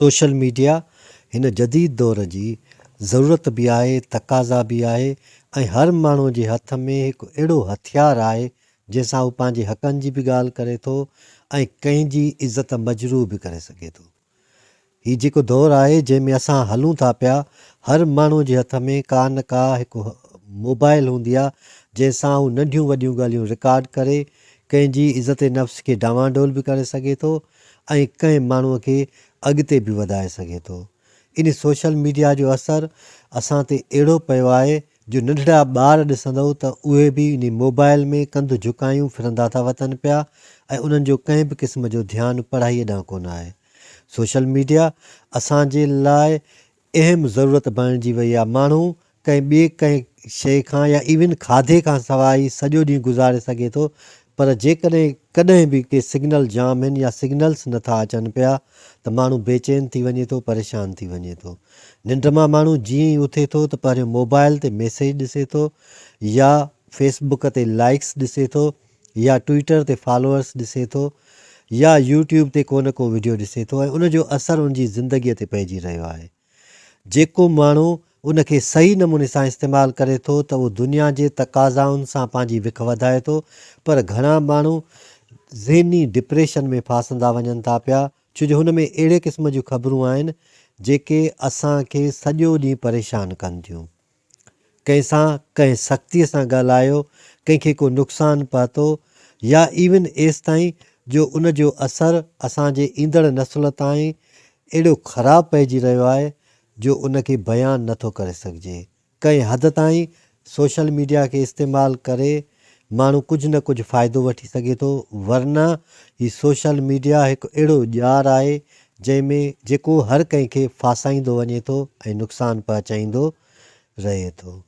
Social media هن جديد دور جي ضرورت به آهي، تقاضا به آهي ۽ هر ماڻهو جي هٿ ۾ هڪ اهڙو هٿيار آهي جنهن سان هو پنهنجي حقن جي به ڳالهه ڪري ٿو ۽ ڪنهن جي عزت مجروح به ڪري سگهي ٿو. هي جيڪو دور آهي جنهن ۾ اسان هلون ٿا پيا هر ماڻهو جي هٿ ۾ ڪا نه ڪا هڪ موبائل هوندي آهي جنهن سان هو ننڍيون وڏيون ڳالهيون رڪارڊ ڪري ڪنهن جي عزت نفس کي ڊانوانڊول به ڪري سگهي ٿو ۽ ڪنهن ماڻهوء کي اڳتي به وڌائي سگهي ٿو. ان سوشل ميڊيا جو اثر اسان تي اهڙو پيو آهي جو ننڍڙا ٻار ڏسندؤ ته اهي به انهي موبائل ۾ ڪنڌ جهڪايون ڦرندا ٿا وتن پيا ۽ انهن جو ڪنهن به قسم جو ڌيان پڙهائيء ڏانهن ڪونه آهي. سوشل ميڊيا اسان جي لاء اهم ضرورت بڻجي وئي آهي. ماڻهو ڪنهن ٻئي ڪنهن شيء کان يا ايون کاڌي کان سواء ئي سڄو ڏينهن گذاري سگهي ٿو پر جيڪڏهن ڪڏهن به ڪي سگنل جام آهن يا سگنلز نه ٿا اچن پيا ته ماڻهو بيچين ٿي وڃي ٿو پريشان ٿي وڃي ٿو. ننڊ مان ماڻهو جيئن ئي اٿي ٿو ته پهريون موبائل تي ميسيج ڏسي ٿو يا فيس بڪ تي لائيڪس ڏسي ٿو يا ٽوئيٽر تي فالوئرس ڏسي ٿو يا يوٽيوب تي ڪو نه ڪو وڊيو ڏسي ٿو ۽ ان جو اثر ان جي زندگيء تي پئجي رهيو آهي. جيڪو ماڻهو ان کي صحيح نموني سان استعمال ڪري ٿو ته اهو دنيا جي تقاضائن سان پنهنجي وک وڌائي ٿو پر گهڻا ماڻهو ذهني ڊپريشن ۾ ڦاسندا وڃن ٿا پيا ڇو جو هن ۾ اهڙي قسم جون خبرون آهن جيڪي اسان کي سڄو ڏينهن پريشان ڪن ٿيون. ڪنهن سان ڪنهن سختيء سان ڳالهايو، ڪنهن کي ڪو نقصان پهتو يا ايون ايستائين جو ان جو اثر اسان جي ايندڙ نسل تائين اهڙو خراب پئجي رهيو آهي جو ان کي بيان نه ٿو ڪري سگهجي. ڪنهن حد تائين سوشل ميڊيا کي استعمال ڪري ماڻهو ڪجهه نه ڪجهه فائدو وٺي سگهي ٿو ورنه هي سوشل ميڊيا هڪ اهڙو ڄار آهي جنهن ۾ جيڪو هر ڪنهن کي ڦاسائيندو وڃي ٿو ۽ نقصان پهچائيندو رهي ٿو.